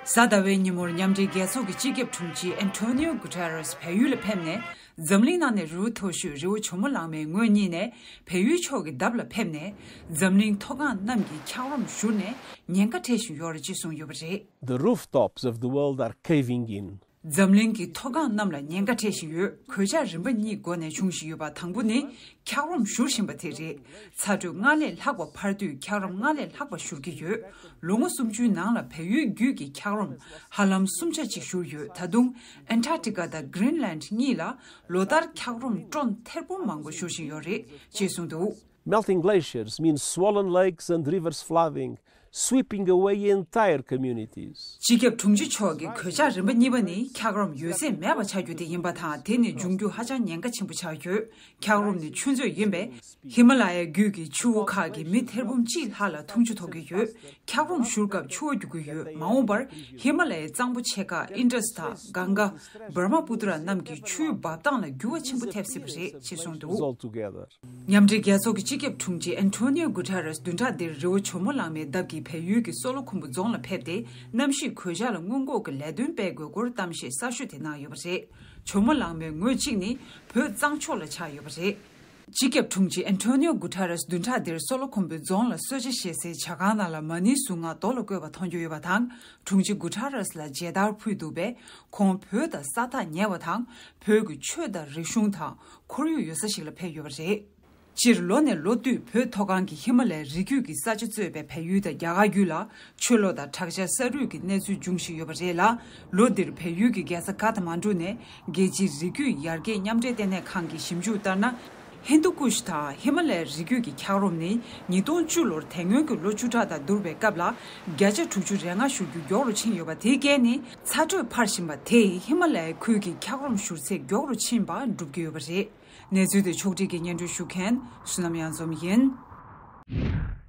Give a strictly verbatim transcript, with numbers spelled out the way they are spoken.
གཟའ་ཟླ་བའི་ཉིན་མོར་མཉམ་འབྲེལ་རྒྱལ་ཚོགས་ཀྱི་སྤྱི་ཁྱབ་དྲུང་ཆེ་ཨན་ཐོ་ནིའོ་གུ་ཐེ་རེས་བལ་ཡུལ་ལ་ཕེབས་ནས། འཛམ་གླིང་ནང་ནས་རི་བོ་མཐོ་ཤོས་རི་བོ་ཇོ་མོ་གླང་མའི་ངོས་གཉིས་ནས་བལ་ཡུལ་ཕྱོགས་ཀྱི་འདབས་ལ་ཕེབས་ནས། འཛམ་གླིང་མཐོ་སྒང་རྣམས་ཀྱི་འཁྱགས་རོམ་བཞུར་ནས་ཉེན་ཁ་འཕྲད་བཞིན་ཡོད་རེད་ཅེས་གསུངས་ཡོད་པ་རེད། The rooftops of the world are caving in. འཛམ་གླིང་གི་མཐོ་སྒང་རྣམས་ལ་ཉེན་ཁ་འཕྲད་བཞིན་ཡོད། གོད་ཆག་རིམ་པ་གཉིས་སྒོ་ནས་འབྱུང་བཞིན་ཡོད་པ་དང་པོ་ནི་འཁྱགས་རོམ་བཞུར་བཞིན་པ་དེ་རེད། ཚ་དྲོད་སྔར་ལས་ལྷག་པ་འཕར་དུས་འཁྱགས་རོམ་སྔར་ལས་ལྷག་པ་བཞུར་གྱི་ཡོད། ལོ་ངོ་སུམ་ཅུའི་ནང་ལ་བལ་ཡུལ་རྒྱུད་ཀྱི་འཁྱགས་རོམ་ཧ་ལམ་གསུམ་ཆ་གཅིག་བཞུར་ཡོད། ད་དུང་ཨན་ཊར་ཊི་ཀ་དང་གྷི་རིན་ལན་གཉིས་ལ་ལོ་ལྟར་འཁྱགས་རོམ་ཀྲོན་ཐེར་འབུམ་མང་པོ་བཞུར་བཞིན་ཡོད་རེད་ཅེས་གསུངས་འདུག། Melting glaciers mean swollen lakes and rivers flooding, sweeping away entire communities. སྤྱི་ཁྱབ་དྲུང་ཆེ་མཆོག་གིས་གོད་ཆག་རིམ་པ་གཉིས་པ་ནི་འཁྱགས་རོམ་ཡོད་ཚད་མེད་པ་ཆགས་རྒྱུ་དེ་ཡིན་པ་དང་། དེ་ནི་འབྱུང་རྒྱུ་ཧ་ཅང་ཉེན་ཁ་ཆེན་པོ་ཆགས་ཡོད། འཁྱགས་རོམ་ནི་ཆུ་མཛོད་ཡིན་པས། ཧི་མ་ལ་ཡའི་རྒྱུད་ཀྱི་ཆུ་བོ་ཁག་གི་མི་ཐེར་འབུམ་གཅིག་ལྷག་ལ་འཐུང་ཆུ་ཐོབ་ཀྱི་ཡོད། འཁྱགས་རོམ་བཞུར་སྐབས་ཆུ་བ་རྒྱུག་གི་ཡོད། མ་འོངས་པར་ཧི་མ་ལ་ཡའི་གཙང་པོ་ཆེ་ཁག་ཨིན་ཌས་དང་གངྒཱ། བྷར་མ་པུ་ཏྲ་རྣམས་ཀྱི་ཆུའི་འབབ་སྟངས་ལ་འགྱུར་བ་ཆེན་པོ་ཐེབས་སྲིད་པ་རེད་ཅེས་གསུངས་འདུག། Altogether. མཉམ་འབྲེལ་རྒྱལ་ཚོགས་ཀྱི་སྤྱི་ཁྱབ་དྲུང་ཆེ་ཨན་ཐོ་ནིའོ་གུ་ཐེ་རེས་བདུན་ཕྲག་འདིར་རི་བོ་ཇོ་མོ་གླང་མའི་འདབས་ཀྱི་བལ་ཡུལ་གྱི་སོ་ལོ་ཁུམ་བུ་རྫོང་ལ་ཕེབས་ཏེ། གནམ་གཤིས་གོད་ཆག་ལ་སྔོན་འགོག་གི་ལས་དོན་སྤེལ་དགོས་སྐོར་གཏམ་བཤད་གསར་ཤོས་དེ་གནང་ཡོད་པ་རེད། ཇོ་མོ་གླང་མའི་ངོས་གཅིག་ནི་བོད་གཙང་ཕྱོགས་ལ་ཆགས་ཡོད་པ་རེད། སྤྱི་ཁྱབ་དྲུང་ཆེ་ཨན་ཐོ་ནིའོ་གུ་ཐེ་རེས་བདུན་ཕྲག་འདིར་སོ་ལོ་ཁུམ་བུའི་རྫོང་ལ་གསོལ་ཇ་བཞེས་སའི་ཇ་ཁང་ནང་ལ་མ་ནིའི་གཟུངས་སྔགས་རྡོ་ལ་བརྐོས་པ་མཐོང་རྒྱུ་ཡོད་པ་དང་། དྲུང་ཆེ་གུ་ཐེ་རེས་ལ་མཇལ་དར་ཕུལ་འདུག་པས། ཁོང་བོད་དང་ས་ཐག་ཉེ་བ་དང་། བོད་ཀྱི་ཆོས་དང་རིག་གཞུང་དང་ཁོར་ཡུག་ཡོད་ས་ཞིག་ལ་ཕེབས་ཡོད་པ་རེད། སྤྱིར་ལོ་ནས་ལོ་བསྟུད་བོད་མཐོ་སྒང་གི་ཧི་མ་ལའི་རི་རྒྱུད་ཀྱི་ས་ཆ་གཙོས་པའི་བལ་ཡུལ་དང་རྒྱ་གར་རྒྱུད་ལ་ཆུ་ལོག་དང་དྲག་ཆར་ས་རུད་ཀྱི་གནས་ཚུལ་འབྱུང་བཞིན་ཡོད་པ་རེད་ལ། ལོ་འདིར་བལ་ཡུལ་གྱི་རྒྱལ་ས་ཀ་ཐ་མན་གྲུ་ནས་རྒྱལ་སྤྱིའི་རི་རྒྱུད་ཡར་རྒྱས་མཉམ་འབྲེལ་ལྟེ་གནས་ཁང་གིས་ཞིབ་འཇུག་ལྟར་ན། ཧིན་དུ་ཀུཤ་དང་ཧི་མ་ལའི་རི་རྒྱུད་ཀྱི་འཁྱགས་རོམ་ནི་ཉིས་སྟོང་བཅུ་ལོར་དེ་སྔོན་གྱི་ལོ་བཅུ་ཕྲག་དང་བསྡུར་བའི་སྐབས་ལ་བརྒྱ་ཆ་དྲུག་ཅུ་རེ་ལྔ་ཞུ་རྒྱུ་མགྱོགས་རུ་ཕྱིན་ཡོད་པ་དེའི་རྐྱེན་ནི། ཚ་དྲོད་འཕར་བཞིན་པ་དེས་ཧི་མ་ལའི་ཁུལ་གྱི་འཁྱགས་རོམ་བཞུར་ཚད་མགྱོགས་རུ་ཕྱིན་པ་སྒྲུབ་ཀྱི་ཡོད་པ་རེད། གནས་ཚུལ་དེ་ཕྱོགས་སྒྲིག་གིས་སྙན་སྒྲོན་ཞུ་མཁན་བསོད་ནམས་གཡང་འཛོམས་ཡིན།